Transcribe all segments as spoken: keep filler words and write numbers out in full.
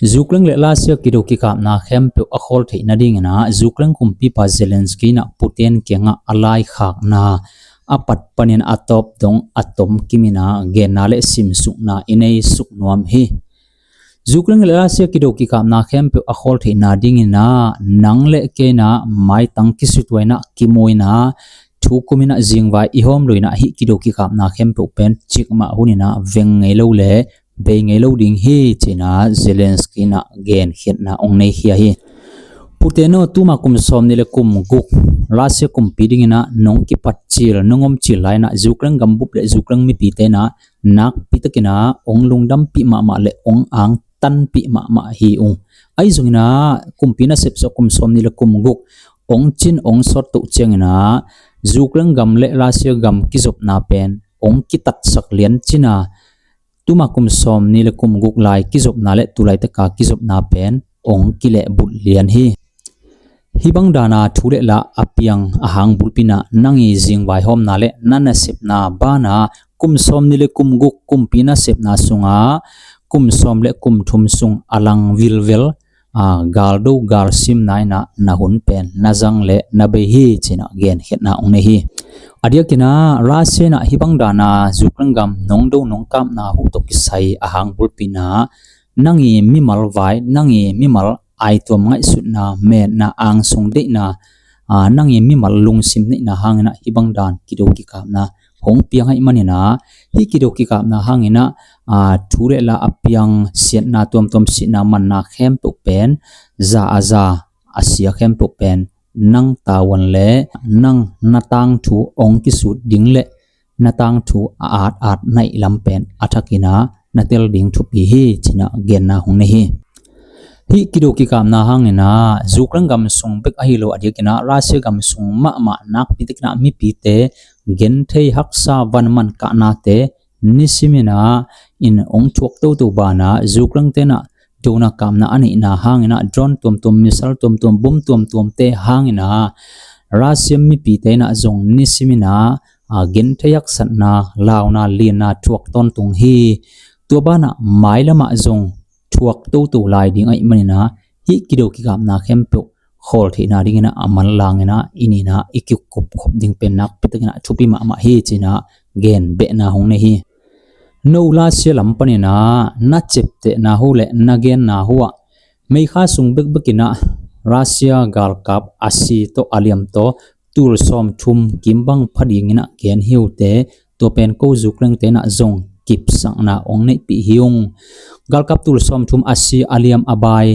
Ukraine le Russia kido kikapna khempeuh a khawl theih nadingin ah Ukraine kumpipa Zelensky in ah Putin kiangah a laikhakna a pat panin a tawp dong a tom kimin ah genna le simsukna i nei suk nuam hi. Ukraine le Russia kido kikapna khempeuh a khawl theihna dingin ah nang le kei in ah maitang kisuttuaina kimuina thu kumin ah zingvai i hawm lo in ah hih kido kikapna khempeuh pen cikmah hunin ah veng ngei lo le bei ngei lo ding hi, ci-in ah Zelensky in ah genkhiatna hong nei khia hi. Putin aw, tuma kum sawmnih le kum guk Russia kumpi dingin ah nong kipat cil, nong om cil lai in ah Ukraine gambup le Ukraine mipite in ah nakpi takin ah hong lungdampih mahmah le hong angtanpih mahmah hi ung. Ahi zongin ah kumpi nasep sawh kum sawmnih le kum guk hong cin hong sawt toh ciangin ah Ukraine gam le Russia gam kizopna pen hong kitatsak lian cin a, tuma kum sawmnih le kum guk lai kizopna le tulaitaka kizopna pen hong kilehbulh lian hi. Hih bang dana thu le la a piang a hang bulpi in ah nang i zingvaihawmna le na nasepna bana kum sawmnih le kum guk kumpi nasepna sunga kum sawm le kum thum sung a lang vilvel, aa, galdo galsimna in ah na hun pen na zang le na bei hi, ci-in ah genkhiatna hong nei hi. A diakin ah Russia in ah hih bang dana Ukraine gam nong do nong kapna huh tawh kisai a hang bulpi in ah nang i mimal vai, nang i mimal aituam ngaihsutna, metna, angsung deihna, aa, nang i mimal lungsim neihna hangin ah hih bang dan kido kikapna hong piang ahih manin ah hih kido kikapna hangin ah, aa, thu le la a piang siatna tuamtuam sihna manna khempeuh pen za a za a sia khempeuh pen nang tavuan le nang na tangthu hong kisut ding le na tangthu a at at na hih lam pen a thakin ah na tel ding thupi hi, ci-in ah genna hong nei hi. Hih kido kikapna hangin ah Ukraine gam sung bek ahi lo a diakin ah Russia gam sung mahmah nakpi takin ah mipite genthei haksa vanman kahnate nisimin ah in hong thuak toto bana Ukraine te in ah dona kapna a neihna hangin ah drone tuamtuam, missile tuamtuam, bom tuamtuamte hangin ah Russia mipite in ah zong nisimin ah, aa, genthei haksatna, launa, lianna thuak tawntung hi. Tua banah mailamah zong thuak toto lai ding ahih manin ah hih kido kikapna khempeuh khawl theihna dingin ah a manlangin ah i ni in ah i kikup khop ding pen nakpi takin ah thupi mahmah hi, ci-in ah genbehna hong nei hi. No Russia lam panin ah na ciaptehna uh le na genna uh ah May kha sung bekbekin ah Russia galkap a si tawh a liam tawh tul sawmthum kim bang pha dingin ah gen hi uh teh, tua pen ko Ukraine te in ah zong kipsakna hong neihpih hi ung. Galkap tul sawmthum a si a liam a bai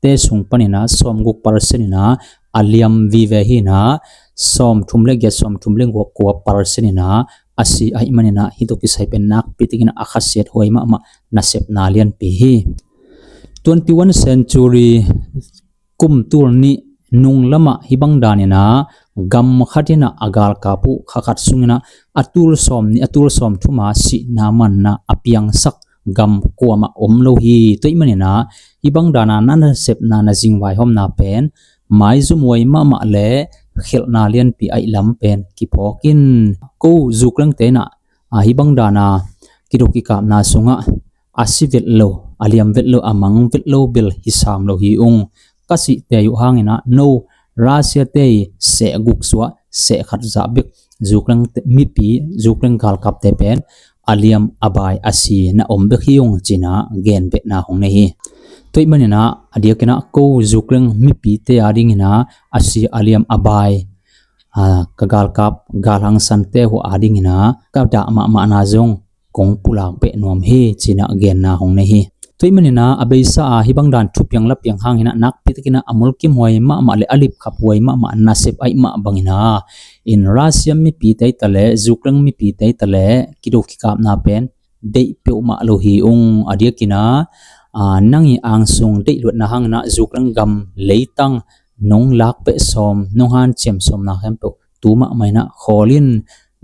te sung panin ah sawmguk percent in ah a liam vive hi in ah, sawmthum le giat, sawmthum le kua percent in ah a si ahih manin ah hih tawh kisai pen nakpi takin ah a khasiat huai mahmah nasepna lianpi hi. Twenty-one century kum tul nih nung lamah hih bang danin ah gam khat in ah a galkap uh kha khat sungin ah a tul sawmnih, a tul sawmthum a sihna manna a piangsak gam kuamah om lo hi. Tua ahih manin ah hih bang dana na nasepna, na zingvaihawmna pen maizum huai mahmah le khelhna lianpi ahih lam pen kiphawk in. Ko Ukraine te in ah, aa, hih bang dana kido kikapna sungah a si vet lo, a liam vet lo, a mang vet lo bel hi sam lo hi ung. Ka sih tei uh hangin ah no Russia te i seh guk suah, seh khat zah bek Ukraine te, mipi, Ukraine galkapte pen a liam a bai a si na om bek hi ung, ci-in ah genbehna hong nei hi. Tua ahih manin ah a diakin ah ko Ukraine mipite a dingin ah a si a liam a bai, aa, ka galkap galhangsante uh a dingin ah ka dah mahmahna zong kong pulak beh nuam hi, ci-in ah genna hong nei hi. Tua ahih manin ah a beisa a hih bang dan thupiang lapiang hangin ah nakpi takin ah a mulkimhuai mahmah le a lipkhaphuai mahmah nasep ahih mah bangin ah in Russia mipite hi ta le Ukraine mipite hi ta le kido kikapna pen deih peuhmah lo hi ung. A diakin ah, aa, nang i angsung deih luatna hangin ah Ukraine gam leitang nong lakpeh sawm, nong hanciam sawmna khempeuh tu mahmah in ah khawl in.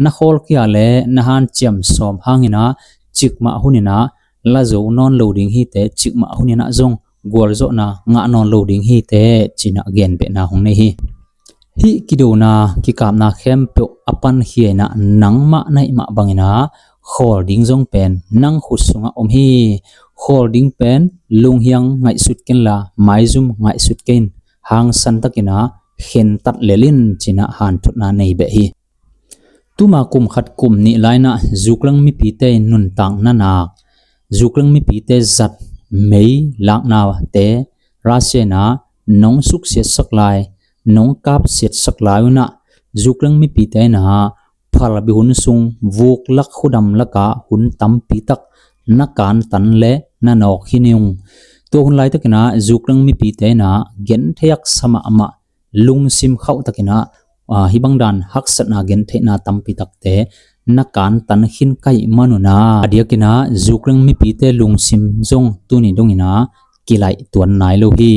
Na khawl khia le na hanciam sawm hangin ah cikmah hunin ah la zo nawn lo ding hi teh, cikmah hunin ah zong gualzawhna ngah nawn lo ding hi teh, ci-in ah genbehna hong nei hi. Hih kidona kikapna khempeuh a pankhia in ah nangmah na hih mah bangin ah khawl ding zong pen nang khut sungah om hi. khawl ding pen lunghiang ngaihsut kenla maizum ngaihsut kein hangsan takin ah khentat lel in ci-in ah hanthotna nei beh hi. Tuma kum khat kum nih lai-in ah Ukraine mipite nuntakna nak, Ukraine mipite zat mei laknate Russia in ah nong suksiatsak lai, nong kapsiatsak lai un ah Ukraine mipite in ah phalbi hun sung vuklak khudam lakah hun tampi tak na kantan le na nawk hi ning. Tua hun laitakin ah Ukraine mipite in ah gentheiaksa mahmah, lungsim khauhtakin ah, aa, hih bang dan haksatna gentheihna tampi takte na kantan khin ka hih man un ah, a diakin ah Ukraine mipite lungsim zong tuni dongin ah kilaih tuan nai lo hi.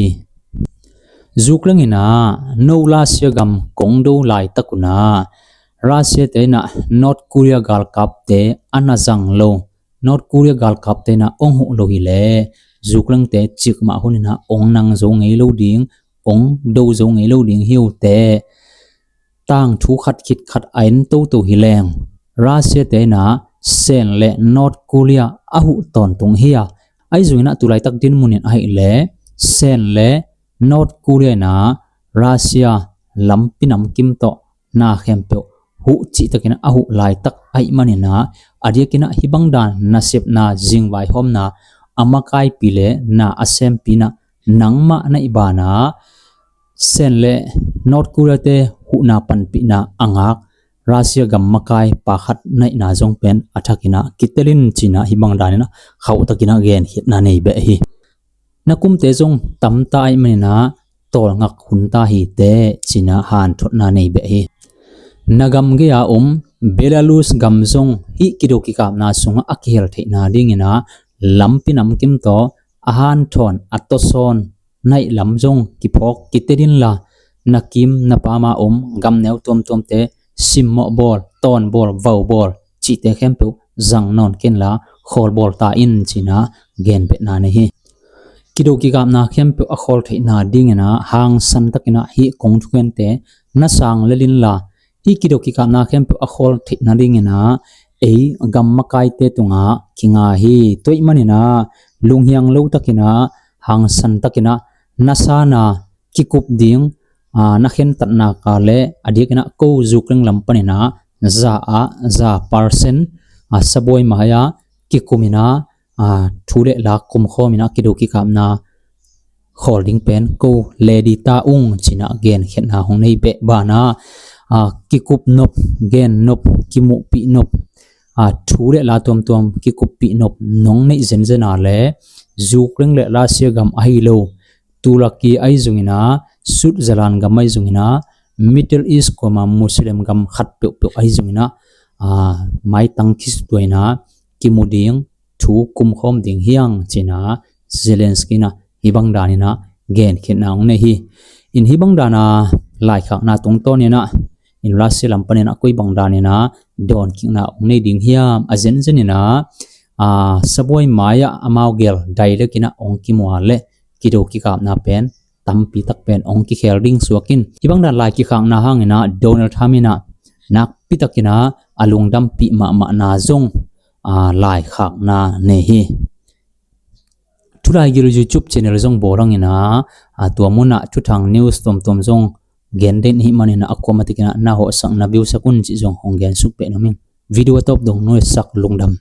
Ukraine in ah no Russia gam kong do laitak un ah Russia-te in ah North Korea galkapte a na zang lo, North Korea galkapte in ah ong huh lo hi leh Ukraine-te cikmah hunin ah ong nang zo ngei lo ding, ong do zo ngei lo ding hi uh teh. Tangthu khat khit khat a en toto hi leng Russia-te in ah Sen le North Korea a huh tawntung hi a, ahi zongin ah tulaitak dinmun in ahih leh Sen le North Korea in ah Russia lampi namkim tawh na khempeuh huh cihtakin a huh laitak ahih manin ah, a diakin ah hih bang dan nasepna, zingvaihawmna a makaipih le na a sempih in ah nangmah na hih banah Sen le North Korea-te huhna panpihna a ngak Russia gam makai pakhat na hihna zong pen a thakin ah kitel in ci-in ah hih bang danin ah khauhtakin ah genkhiatna nei beh hi. Na kumte zong tamta ahih manin ah tawlngak hun ta hi teh ci-in ah hanthotna nei beh hi. Na gam gei-a om Belarus gam zong hih kido kikapna sungah a kihel theihna dingin ah lampi namkim tawh a hanthawn a tawsawn na hih lam zong kiphawk kitel inla, na kim na pam a om gamneu tuamtuamte simmawh bawl, tawn bawl, vau bawl cihte khempeuh zang nawn kenla khawl bawl ta in ci-in ah genbetna nei hi. Kido kikapna khempeuh a khawl theihna dingin ah hangsan takin ah hih kong thukente na sang lel inla, hih kido kikapna khempeuh a khawl theihna dingin ah ei gam makaite tungah kinga hi. Tua ahih manin ah lunghiang lo takin ah hangsan takin ah na sana kikup ding, aa, na khentatna ka le a diakin ah ko Ukraine lam panin ah za ah za percent, aa, sabuai mai-ah kikumin ah, aa, thu le la kumkhawmin ah kido kikapna khawl ding pen ko ledi ta ung ci-in ah genkhiatna hong nei beh banah, aa, kikup nop, gen nop, kimuhpih nop, aa, thu le la tuamtuam kikuppih nop nong neih zenzen a le Ukraine le Russia gam ahi lo, Turkey ahi zongin ah, Switzerland gam ahi zongin ah, Middle East kuama Muslim gam khat peuhpeuh ahi zongin ah, aa, maitang kisutuaina kimu ding thu kumkhawm ding hi hang ci-in ah Zelensky in ah hih bang danin ah genkhiatna hong nei hi. In hih bang dana laikhakna tungtawnin ah in Russia lam panin ah koi bang danin ah dawnkikna hong nei ding hiam a zenzenin ah, aa, sabuai mai-ah amau gel dailekin ah hong kimu a le kido kikapna pen tampi tak pen hong kikhel ding suak in. Hih bang dan lai kikhakna hangin ah Donald Trump in ah nakpi takin ah a lungdampih mahmahna zong, aa, laikhakna nei hi. Thulaigil YouTube channel zong bawl hangin ah, aa, tua munah thuthang news tuamtuam zong gen den ahih manin ah a kuamah takin ah na hawhsak na viewsak un cih zong hong gensuk peh nuam ing. Video a tawp dong nuaisak lungdam.